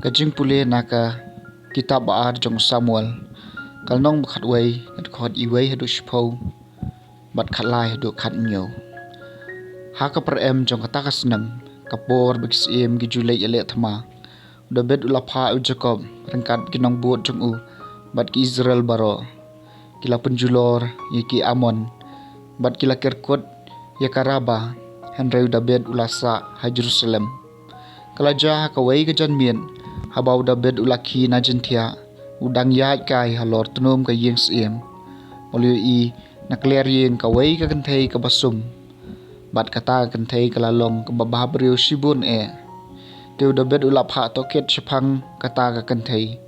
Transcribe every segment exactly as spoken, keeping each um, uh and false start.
Ka jingpule na ka kitab ba ar jong u Samuel, ka lynnong ba khatwei, ka dkhot iwei haduh shiphew, bad khatlai haduh khathynñiew. Ha ka pyrem jong kata ka snem, ka por ba ki syiem ki ju leit ïaleh thma, u Dabid u la phah ïa u Jakob ryngkat ki nongbud jong u, bad ki Israel baroh ki la pynjulor ïa ki Amon, bad ki la kerkut ïa ka Raba, hynrei u Dabid u la sah ha Jerusalem. Ka la jia ha kawei ka janmiet, haba u Dabid u la khie na jingthiah, u dang ïaid kai halor tnum ka ïing syiem, u la ïohi na kliar ïing kawei ka kynthei kaba sum, bad kata ka kynthei ka la long kaba bhabriew shibun eh. Te u Dabid u la phah tohkit shaphang kata ka kynthei,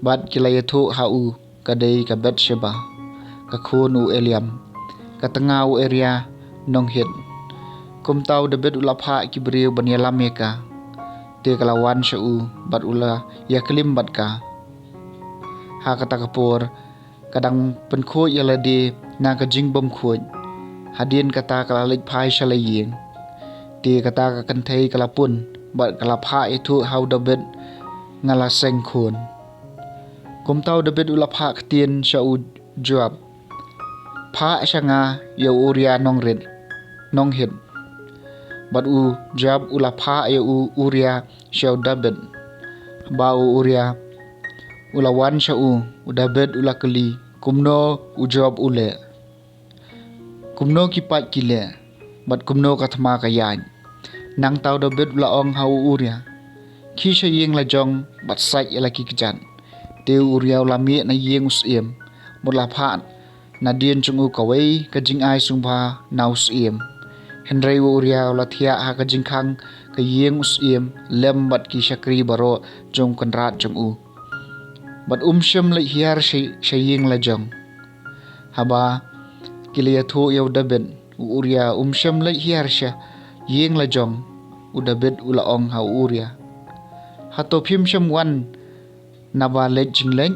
bad ki la ïathuh ha u ka dei ka Bathsheba, ka khun u Eliam, ka tnga u Uria nong Hit. Kumta u Dabid u la phah ki briew ban ïalam ïa ka. Te ka la wan sha u, bad u la ïaklim bad ka. Ha kata ka por, ka dang pynkhuid ïa lade na ka jingbymkhuid. Hadien kata ka la leit phai sha la ïing. Te kata ka kynthei ka la pun, bad ka la phah ïathuh ha u Dabid, "Nga la seng khun." Kumta u Dabid u la phah ktien sha u Joab, "Phah sha nga ïa u Uria nong Rit, nong Hit." Bad u Joab u la phah ïa u Uria sha u Dabid. Ba u Uria u la wan sha u, u Dabid u la kylli, "Kumno u Joab u leh? Kumno ki paid ki leh? Bad kumno ka thma ka ïaid?" Nangta u Dabid u la ong ha u Uria, "Khie sha ïing la jong bad sait ïa la ki kjat." Te u Uria u la mih na ïing u syiem, bad u la phah nadien jong u kawei ka jingai sngewbha na u syiem. Hynrei u Uria u la thiah ha ka jingkhang ka ïing u syiem lem bad ki shakri baroh jong u kynrad jong u. Bad um shym leit hiar sha, sha ïing la jong. Haba ki la ïathuh ïa u Dabid, u Uria um shym leit hiar sha ïing la jong. U Dabid u la ong ha u Uria, "Hato phim shym wan naba leit jingleit?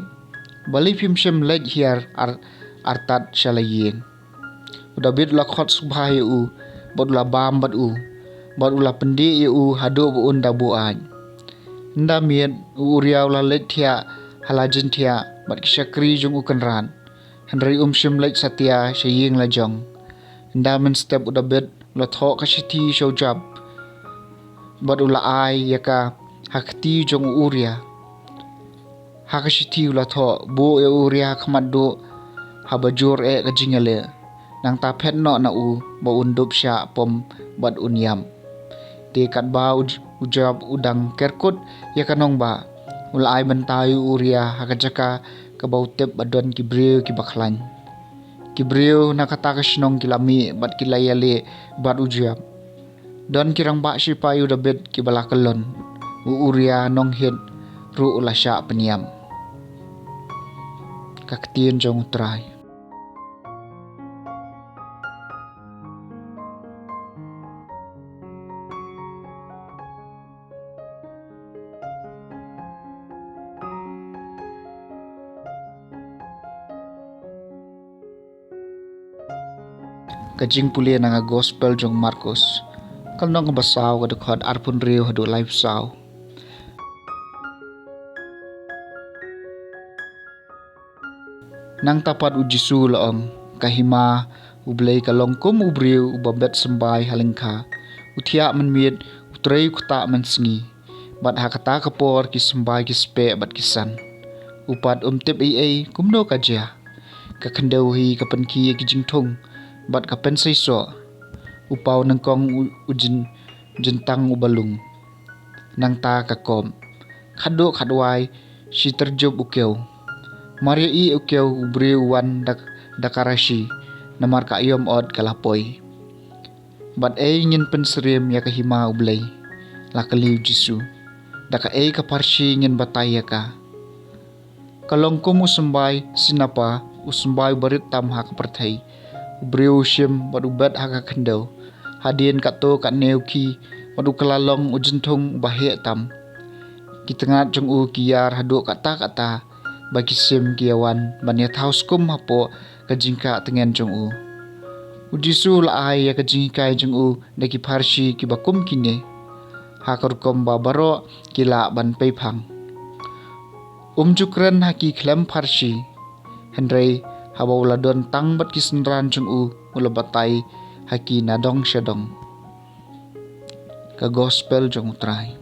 Balei phim shym leit hiar ar-, artat sha la ïing?" U Dabid u la khot sngewbha ïa u, bad u la bam bad u, bad u la pyndih ïa u haduh ba un da buaid. Ynda miet u Uria u la leit thiah ha la jingthiah bad ki shakri jong u kynrad, hynrei um shym leit satia sha ïing la jong. Ynda mynstep u Dabid u la thoh ka shithi sha u Joab, bad u la ai ïa ka ha kti jong u Uria. Ha ka shithi u la thoh, "Buh ïa u Uria ha khmat duh, haba jur eh ka jingïaleh. Nangta phet noh na u, ba un dup shah pom bad un ïap." Te katba u J-, u Joab u dang kerkut ïa ka nongbah, u la ai bynta ïa u Uria ha ka jaka kaba u tip ba don ki briew kiba khlaiñ. Ki briew na kata ka shnong ki la mih bad ki la ïaleh bad u Joab. Don ki rangbah shipai u Dabid kiba la kyllon. U Uria nong Hit ruh u la shah pynïap. Ka ktien jong U Trai. Ka jingpule na ka Gospel jong u Markos, ka lynnong kaba saw, ka dkhot arphew hynriew haduh laiphew saw. Nangta pat u Jisu u la ong, "Ka hima U Blei ka long kum u briew uba bet symbai ha lyngkha. U thiah mynmiet, u trei u ktah mynsngi. Bad ha kata ka por ki symbai ki speh bad ki san. U pat um tip ei ei kumno ka jia. Ka khyndew hi ka pynkhih ïa ki jingthung bad ka pynseisoh. U paw nyngkong u, u jin, jyntang uba lung. Nangta ka kop. Khatduh khatwai shi tyrjup u kew. Mar ïa ih u kew u briew u wan da, da ka rashi, namar ka aïom ot ka la poi." "Bad ei ngin pynsyriem ïa ka hima U Blei?" la kylli u Jisu. "Da kaei ka pharshi ngin batai ïa ka? Ka long kum u symbai sinapa, u symbai uba rit tam ha ka pyrthei. U briew u shim bad u bet ha ka khyndew. Hadien katto katne u khih, bad u kylla long u jynthung uba heh tam. Ki tnat jong u ki ïar haduh katta katta, ba ki sim ki ïawan ban ïathaw skum hapoh ka jingkah tngen jong u." U Jisu u la ai ïa ka jinghikai jong u da ki pharshi kiba kum kine, ha ka rukom ba baroh ki lah ban peiphang. Um ju kren ha ki khlem pharshi, hynrei haba u la don tang bad ki synran jong u, u la batai ha ki nadong shadong. Ka Gospel jong U Trai.